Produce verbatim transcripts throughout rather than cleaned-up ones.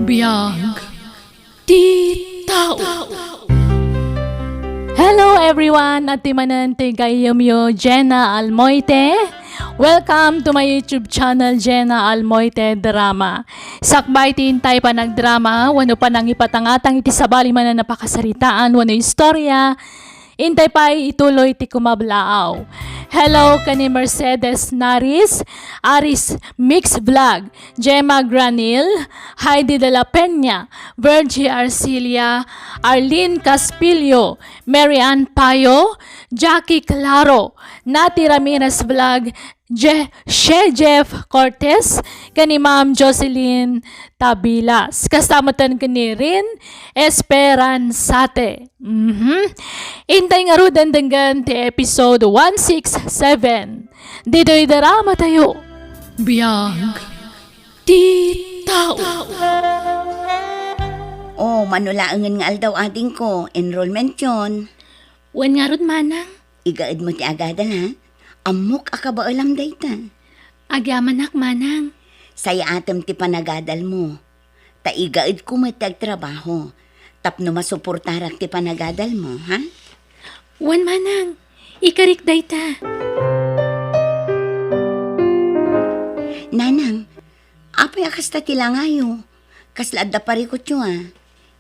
Biag ti tao. Hello everyone! Adtoy manen ti gayyemyo, Jenna Almoite. Welcome to my YouTube channel, Jenna Almoite Drama. Sakbay ti intay panagdrama wenno panangipatangatang iti sabali manen a pakasaritaan wenno istorya, intay pay ituloy ti kumablaaw. Hello ken ni Mercedes Naris, Aris Mix Vlog, Gemma Granil, Heidi de la Peña, Virgie Arcilia, Arlene Caspillo, Mary Ann Payo, Jackie Claro, Nati Ramirez Vlog, Je-, She Jeff Cortez, ken ni Ma'am Jocelyn Tabilas. Kasta metten ken ni Rin Esperanzate. Mhm. Intay ngaruden denggen ti episode one six seven. Ditoy drama tayo. Biag ti tao. Oh, mano laengen nga aldaw, adingko, enrollment yon. Wen ngarud, manang. Igaedmo ti agadal, ha? Ammok a kabaelam dayta. Agyamanak, manang. Sayaatem ti panagadalmo. Ta igaedko met ti agtrabaho. Tapno masuportarak ti panagadalmo, ha? Wen, manang. Ikarik dayta. Nanang, apay a kasta ti langayo? Kasla adda parikutyo, a?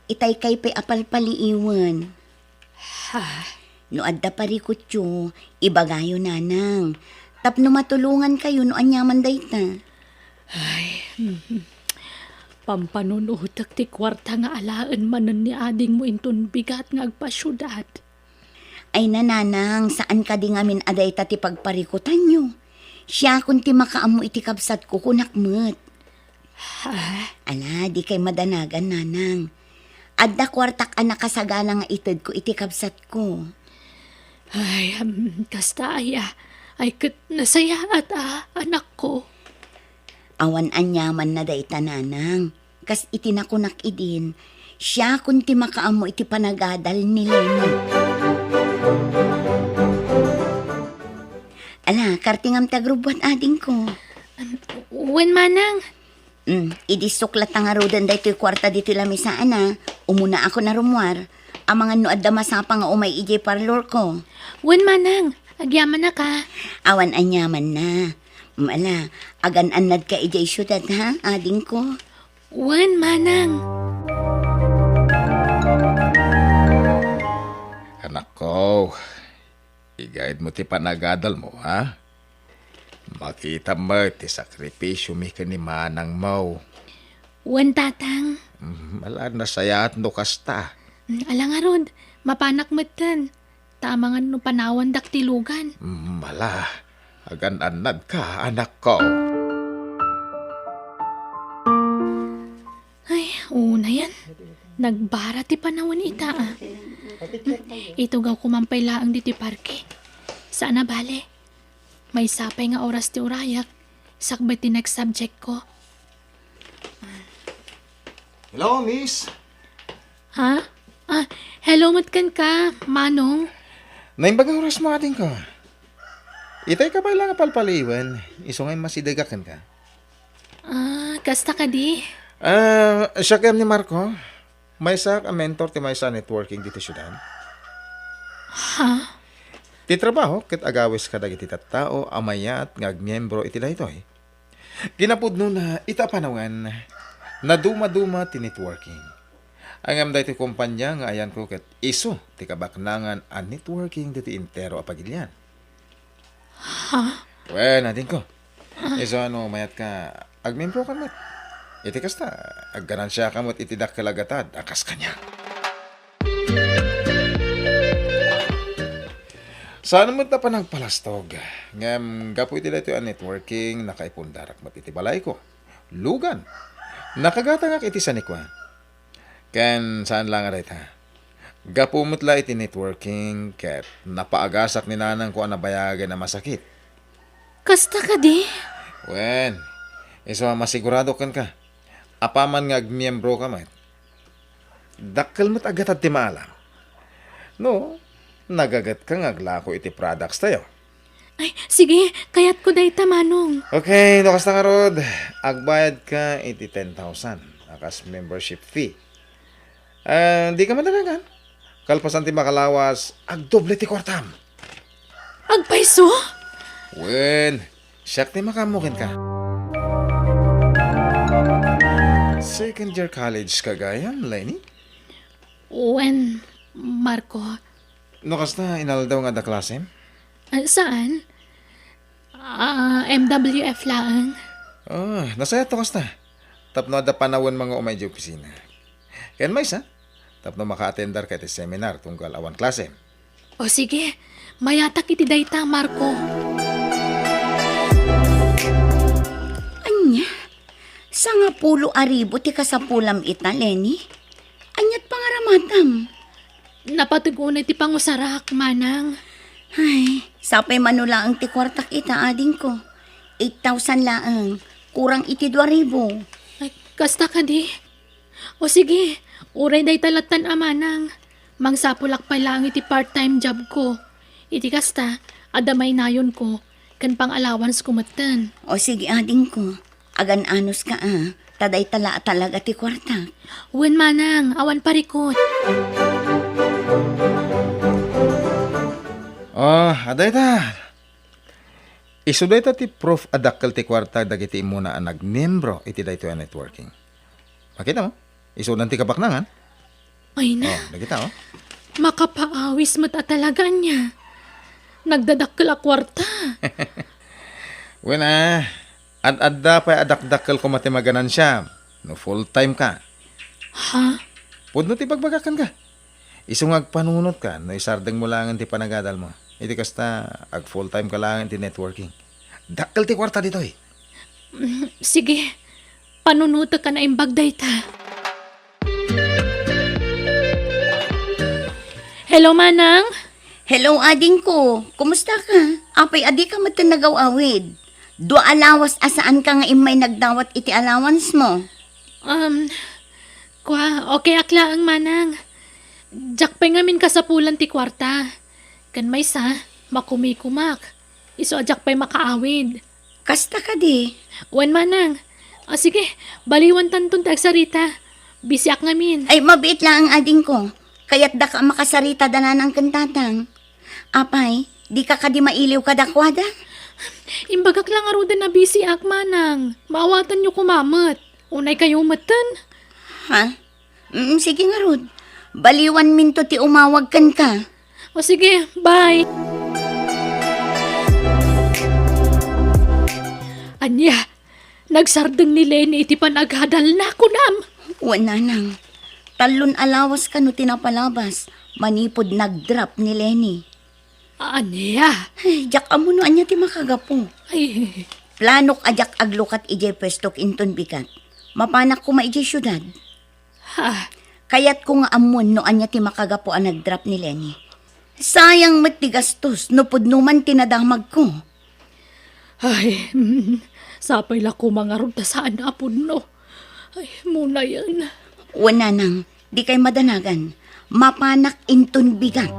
Itay kay pay a palpaliiwen. Ha? No adda parikutyo, ibagayo, nanang. Tapno matulongankayo no aniaman dayta. Ay, mm. Pampanunutek ti kuarta nga alaen manen ni adingmo inton bigat nga agpasiudad. Ay, nanang, saan kadi ngamin a dayta ti pagparikutanyo? Siakon ti makaammo iti kabsatko, kunak met. Ha? Ala, dikay madanagan, nanang. Adda kuartak a nakasagana nga itedko iti kabsatko. Ay, am, kasta aya. Ay, ket nasayaat a, anakko. Awan aniamanna dayta, nanang. Kas iti nakunak idin, siakon ti makaammo iti panagadal ni Leni. Ala, kartingam ti agrubbuat, adingko. Am, wen, manang. Mm, idi suklat ta ngaruden daytoy kuarta ditoy lamisaan, a, umunaakon a rummuar. Amangan no adda masapa nga umay idiay parlorko. Wen, manang, agyamanak, a. Awan aniamanna. Mm, ala, agan-annadka idiay siudad, ha, adingko? Wen, manang. Anakko, igaedmo ti panagadalmo, ha? Makitam met ti sakripisiomi ken ni manangmo. Wen, tatang. Mm, ala, nasayaat no kasta. Mm, ala ngarud, mapanak metten. Ta amangan no panawandak ti lugan. Mm, ala, agan-annadka, anakko. Ay, unayen. Nagbara ti panawen ita, a. Itugawko man pay laeng ditoy parke. Saan a bale. Maysa pay nga oras ti urayak, sakbay ti next subjectko. Hello, miss. Ha? Ah, hello met kenka, manong. Naimbag nga orasmo, adingko. Itay ka pay la nga palpaliiwen, isu nga immasidegak kenka. Ah, kasta kadi? Ah, siak ni Marco. Maysaak a mentor ti maysa a networking ditoy siudad. Ha? Ti trabaho ket agawis kadagiti tattao a mayat nga agmiembro iti daytoy. Kinapudnona, ita a panawen, nadumaduma ti networking. Ngem daytoy kompania nga ayanko ket isu ti kabaknangan a networking ditoy entero a pagilian. Ha? Wen, adingko. Isu a no mayatka, agmiembroka met. Iti kasta, agganansiaka met iti dakkel a gatad a kas kaniak. Saan met a panagpalastog, ngem gapu iti daytoy a networking, nakaipundarak met iti balayko. Lugan. Nakagatangak iti sanikua. Ken saan la nga dayta. Gapu met la iti networking ket napaagasak ni nanangko a nabayagen a masakit. Kasta kadi? Wen, isu a masigurado kenka. Apaman nga agmiembroka met, dakkel met a gatad ti maalam. No, nagagetka nga aglako iti products tayo. Ay, sige, kayatko dayta, manong. Okay, no kasta ngarud, agbayadka iti ten thousand. a kas membership fee. Ah, dika madanagan. Kalpasan ti makalawas, agdoble ti kuartam. Agpayso? Wen, siak ti makaammo kenka. Second year college ka gayam, Lenny? Wen, Marco. No kasta, inaldaw nga adda klasem? Ah, saan? Ah, M W F laeng. Ah, nasayaat to kasta. Tapno adda panawen nga umay idiay opisina. Ken maysa, tapno maka-attendarka iti seminar tunggal awan klasem. O sige, mayatak iti dayta, Marco. Ania? Sangapulo a ribu ti kasapulam ita, Lenny? Aniat pangaramatam? Napateg unay ti pangusarak, Manang. Ay, sapay mano laeng ti kuartak ita, adingko. Eight thousand laeng. Kurang iti dua ribu. Ay, kasta kadi? O sige, uray dayta lattan a, Manang. Mangsapulak pay laeng iti part-time job ko. Iti kasta, adda mainayonko, ken pang-allowance ko metten. O sige, adingko. Agan-anos ka, a. Ta dayta la a talaga ti kuartak. Wen, Manang, awan parikut. Ah, adayta. Isu dayta ti proof a dakkel ti kuarta dagiti immuna a nagmiembro iti daytoy a networking. Makita mo? Isudan ti kabaknangan. Ay na. Oh, nakita, oh. Makapaawis met a talaga ania. Nagdadakkel a kuarta. Wen, a, ad-adda pay a dakdakkel koma ti maganansiam no full-time ka. Ha? Pudno ti ibagbagak kenka. Isu nga agpanunotka no isardengmo laengen ti panagadalmo. Iti kasta, ag-full-time ka laengen ti networking. Dakkel ti kuarta ditoy. Mm, sige. Panunotek a naimbag dayta. Hello, Manang. Hello, adingko. Kumusta ka? Apay, adika metten nagaw-awid? Dua a lawas a saanka nga immay nagdawat iti allowance mo. Um, kua, okay ak laeng, Manang. Diak pay ngamin kasapulan ti kuarta. Ken maysa, makumikumak. Isu a diak pay makaawid. Kasta kadi? Wen, Manang. A, sige, baliwantanton ti agsarita. Bisiak ngamin. Ay, mabiit laeng, adingko. Kayatdaka a makasarita da nanang ken tatang. Apay, dika kadi mailiw kadakuada? Imbagak la ngaruden a bisiak, Manang. Maawatanyo koma met. Unay kayo metten. Ha? Mm, sige ngarud. Baliwanminto ti umawag kenka. O sige, bye. Ania, nagsardeng ni Lenny iti panagadalna, kunam? Wen, nanang. Tallon a lawas kano ti napalabas manipud nag-drop ni Lenny. Ania? Ay, diak ammo no ania ti makagapu. Ay. Planok a diak aglukat idiay puestok inton bigat. Mapanak koma idiay siudad. Ha? Kayatko nga ammon no ania ti makagapu a nag-drop ni Lenny. Sayang met ti gastos no pudno man ti nadamagko. Ay, mm, sapay la koma ngarud ta saan a pudno. Ay, munayen. Wen, nanang, dikay madanagan. Mapanak inton bigat.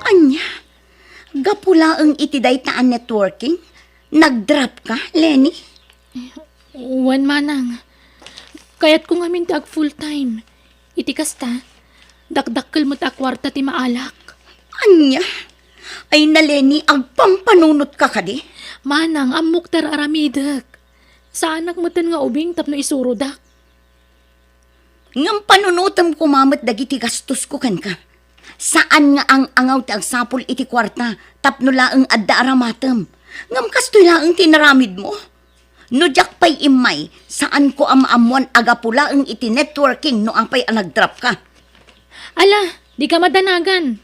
Ania? Gapu laeng iti dayta a networking? Nag-drop ka, Lenny? Wen, Manang. Kayatko ngamin ti ag-full time. Iti kasta, dakdakkel met a kuarta ti maalak. Ania? Ay na, Lenny, agpampanunotka kadi? Manang, ammok ti ar-aramidek. Saanak metten nga ubing tapno isurodak. Ngem panunotem koma met dagiti gastosko kenka. Saan nga ang-angaw ti agsapul iti kuarta tapno laeng adda aramatem. Ngem kastoy laeng ti inaramidmo. No diak pay immay, saanko a maammoan a gapu laeng iti networking no apay a nag-drop ka. Ala, dika madanagan.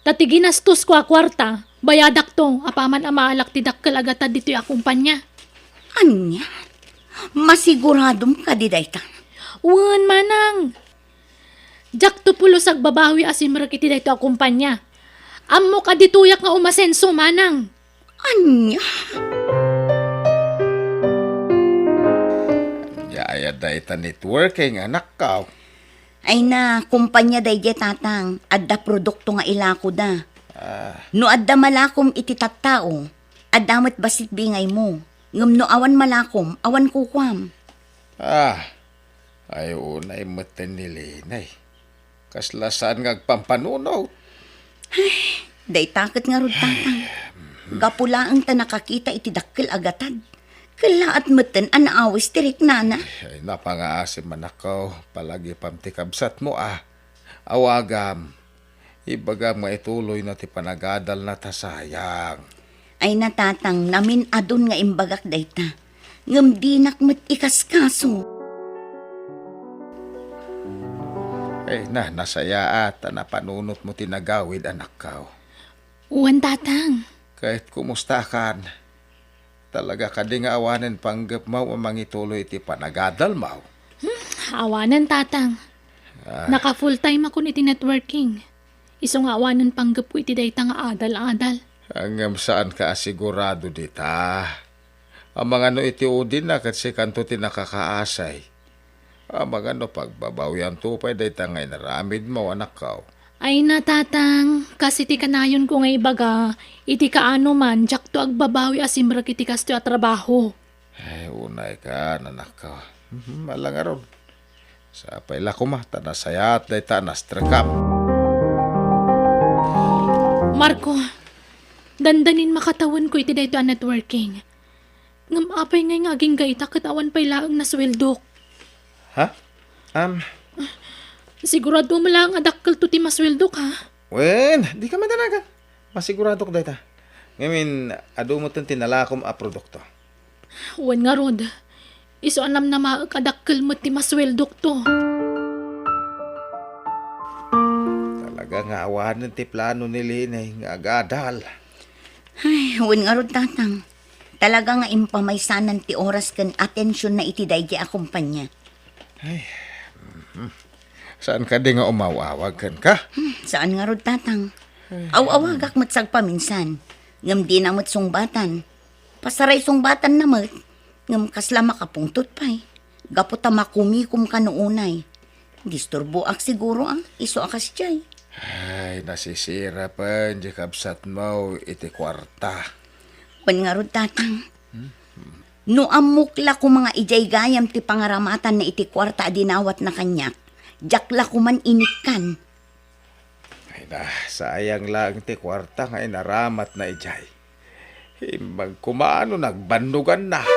Ta ti ginastosko a kuarta, bayadakto apaman a maalak ti dakkel a gatad ditoy a kumpania. Ania? Masiguradom kadi dayta? Wen, Manang. Diakto pulos agbabawi a simrek iti daytoy a kumpania. Ammok a ditoyak nga umasenso, Manang. Ania? Ania aya dayta networking, anakko? Ay na, kumpania daydiay, tatang. Adda produkto nga ilakoda. Ah. No adda malakom iti tattao, adda met bassit bingaymo. Ngem no awan malakom, awan kukuam. Ah, ay unay metten ni Lene. Kasla saan nga agpampanunot. Dayta ket ngarud, Tatang. Gapu laeng ta nakakita iti dakkel a gatad. Kellaat metten a naawis ti riknana. Ay, napangaasim, anakko, palagipam ti kabsatmo, a. Awagam. Ibagam nga ituloyna ti panagadalna ta sayang. Ay na, Tatang, namin-adun nga imbagak dayta. Ngem dinak met ikaskaso. Ay na, nasayaat ta napanunotmo ti nagawid, anakko. Wen, Tatang. Ket kumustakan? Talaga kadi nga awanen panggepmo a mangituloy iti panagadalmo? Hmm, awanen, Tatang. Ah. Naka-full time akon iti networking. Isu nga awanen panggepko iti dayta nga adal-adal. Ngem saanka a sigurado dita? Amangan no iti udina ket sikanto ti nakakaasay. Amangan no pagbabawianto pay dayta nga inaramidmo, anakko. Ay na, Tatang, kas iti kanayonko nga ibaga, iti kaano man, diakto agbabawi a simrek iti kastoy a trabaho. Ay, unayka, anakko. Mhm, ala ngarud. Sapay la koma, ta nasayaat dayta a nastrekam. Marco, dandanin makatawenko iti daytoy a networking. Ngem apay ngay nga agingga ita ket awan pay laeng nasueldok? Ha? Am. Sigurado mo laeng a dakkelto ti masueldok, ha? Wen, dika madanagan. Masiguradok dayta. Ngamin, adu metten ti nalakom a produkto. Wen ngarud, isu a namnamaek a dakkel met ti masueldokto. Talaga nga awanen ti plano ni Lene nga agadal. Ay, wen ngarud, Tatang. Talaga nga impamaysanan ti oras ken atensionna iti daydi a kompania. Ay, mhm. Saan kadi nga umaw-awag kenka? Hmm, saan ngarud, Tatang. Ay. Aw-awagak met sagpaminsan, ngem dina met sungbatan. Pasaray sungbatanna met, ngem kasla makapungtot pay. Gapu ta makumikom kano unay. Disturboak siguro, a, isu a kasdiay. Ay, nasisirapen di kabsatmo iti kuarta. Wen ngarud, Tatang. Hmm? No ammok la koma nga idiay gayam ti pangaramatanna iti kuarta a dinawatna kaniak, diak la koman inikkan. Ay na, sayang laeng ti kuarta nga inaramatna idiay. Imbag koma no nagbannoganna.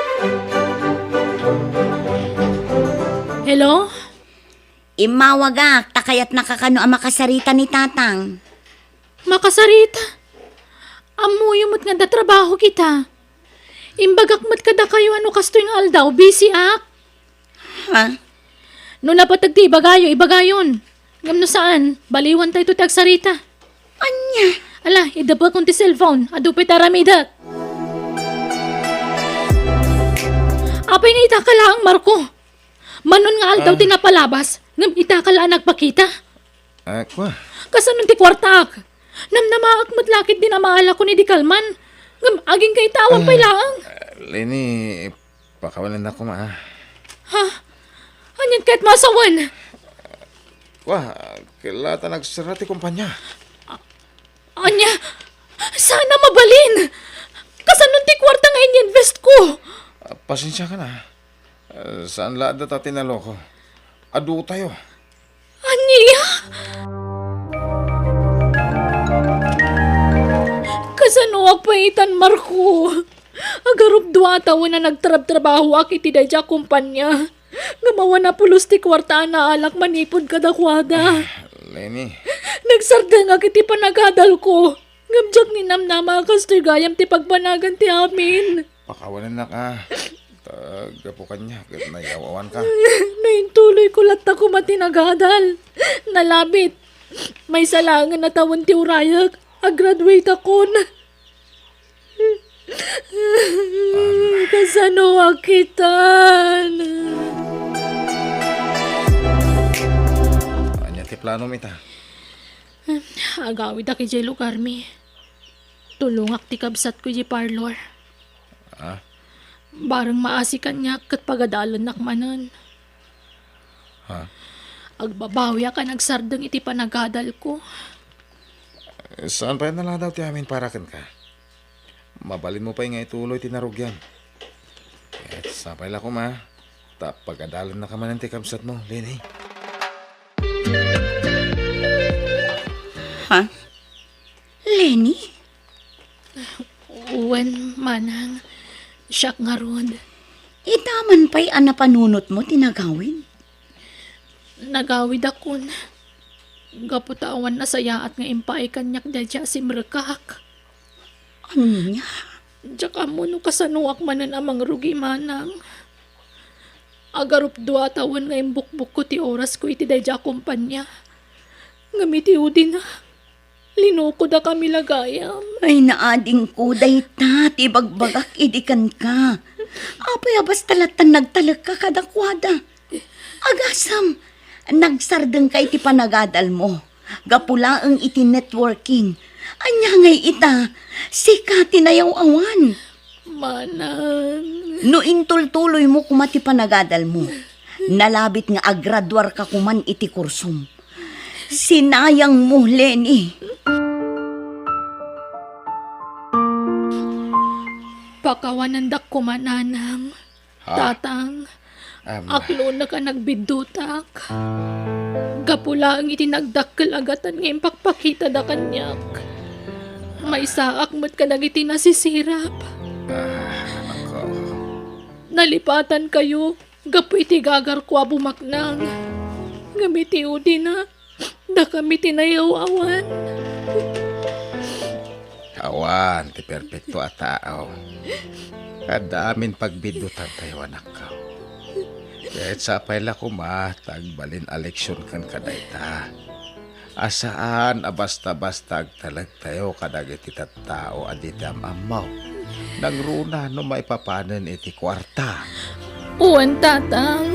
Hello? Immawagak, ta kayatnaka kano a makasarita ni Tatang. Makasarita? Ammoyo met nga adda trabaho kita. Imbagak met kadakayo a no kastoy nga aldaw, busy ak. Ha? No napateg ti ibagayo, ibagayon. Ngem no saan, baliwantayto ti agsarita. Ania? Ala, idepekon ti cellphone. Adu pay ti aramidek. Apay nga itaka laeng, Marco? Manon nga aldaw ti napalabas, ngem itaka la a nagpakita? Ah, kua. Kasano ti kuartaak? Namnamaek met la ketdin a maalakon idi kalman. Ngem agingga ita awan pay laeng. Ah, Leni, pakawanennak koma, ah. Ha? Anian ket masawen? Kua, kella ta nagsara ti kumpanya. Ania? Saan a mabalin? Kasano ti kuarta nga in-invest ko? Ah, pasensiakan, ah. Eh, saan la data ti naloko? Adu tayo. Ania? Kasanoak pay itan, Marco? Agarupdua a tawen a nagtrabtrabahoak iti daydiay a kompania. Ngem awan a pulos ti kuarta a naalak manipud kadakuada. Ah, Leni. Nagsardengak iti panagadalko. Ngem diak ninamnama a kastoy gayam ti pagbanagan ti amin. Pakawanennak, a. Ta, gapu kaniak, ket nayaw-awanka. No intuloyko latta koma ti nagadal, nalabit. Maysa laengen a tawen ti urayek, a-graduateakon. Kasanoak itan? Ania ti planom ita? Agawidak idiay lugarmi. Tulongak ti kabsatko idiay parlor. Ah? Bareng maasi kaniak ket pagadalennak manen. Ha? Agbabawiak a nagsardeng iti panagadalko. Saan pay a naladaw ti amin para kenka? Mabalinmo pay nga ituloy ti narugiam. Sapay la koma, ta pagadalannaka manen ti kabsatmo, Leni. Ha? Leni? Wen, manang, siak ngarud. Ita man pay a napanunotmo ti nagawid? Nagawidakon. Gapu ta awan nasayaat nga impaay kaniak daydiay a simrekak. Ania? Diak ammo no kasanoak manen a mangrugi, manang. Agarupdua a tawen nga imbukbokko ti orasko iti daydiay a kompania. Ngem iti udina, linukodakami la gayam. Ay, naadingko, dayta ti ibagbagak idi kenka. Apay a basta latta nagtalekka kadakuada? Agasem, nagsardengka iti panagadalmo. Gapu laeng iti networking. Ania ngay ita, sika ti nayaw-awan. Manang. No intultuloymo koma ti panagadalmo, nalabit nga agraduarka koman iti kursom. Sinayangmo, Leni. Pakawanendak koma, nanang. Ha? Tatang, Am. Aklonek a nagbiddutak. Gapu laeng iti nagdakkel a gatan nga impakpakitada kaniak. Maysaak met kadagiti nasisirap. Ah, nako. Nalipatankayo gapu iti gagarko a bumaknang. Ngem iti udina, dakami ti nayaw-awan. Awan ti perpekto a tao. Adda amin pagbiddutantayo, anakko. Ket sapay la koma ta agbalin a leksion kenka dayta. A saan a basta-basta agtalektayo kadagiti tattao a di ti am-ammo. Nangruna no maipapanen iti kuarta. Wen, tatang.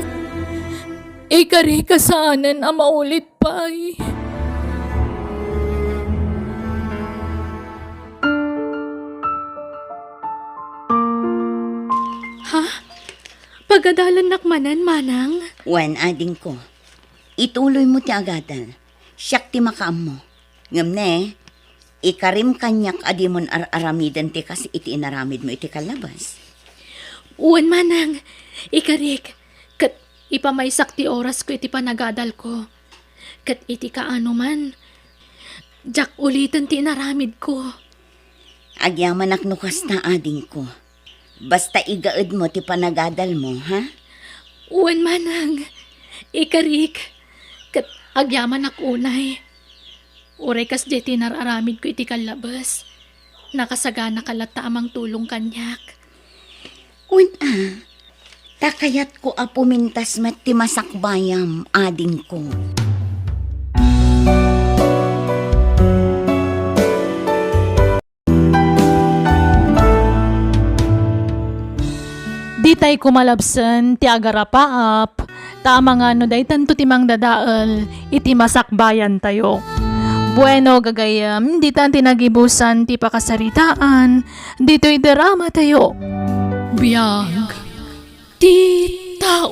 Ikarika saanen a maulit pay. Ha? Pagadalannak manen, manang? Wen, adingko. Ituloymo ti agadal. Siak ti makaammo. Ngem ne, ikarim kaniak a dimon ar-aramiden ti kas iti inaramidmo iti kallabas. Wen, manang, ikarik, ket ipamaysak ti orasko iti panagadalko. Ket iti kaano man, diak uliten ti inaramidko. Agyamanak no kasta, adingko. Basta igaedmo ti panagadalmo, ha? Wen, manang, ikarik, ket agyamanak unay. Uray kasdiay ti inar-aramidko iti kallabes, nakasaganaka latta a mangtulong kaniak. Wen a, ta kayatko a pumintas met ti masakbayam, adingko. Ditay koma labsen ti agarapaap, ta amangan no daytanto ti mangdadael iti masakbayantayo. Bueno, gagayyem, ditan ti nagibusan ti pakasaritaan ditoy dramatayo. Biag ti tao.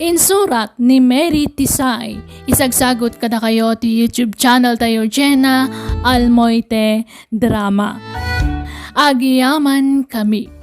Insurat ni Mary Tisay. Isagsagut kadakayo ti YouTube channel tayo, Jenna Almoite Drama. Agyamankami.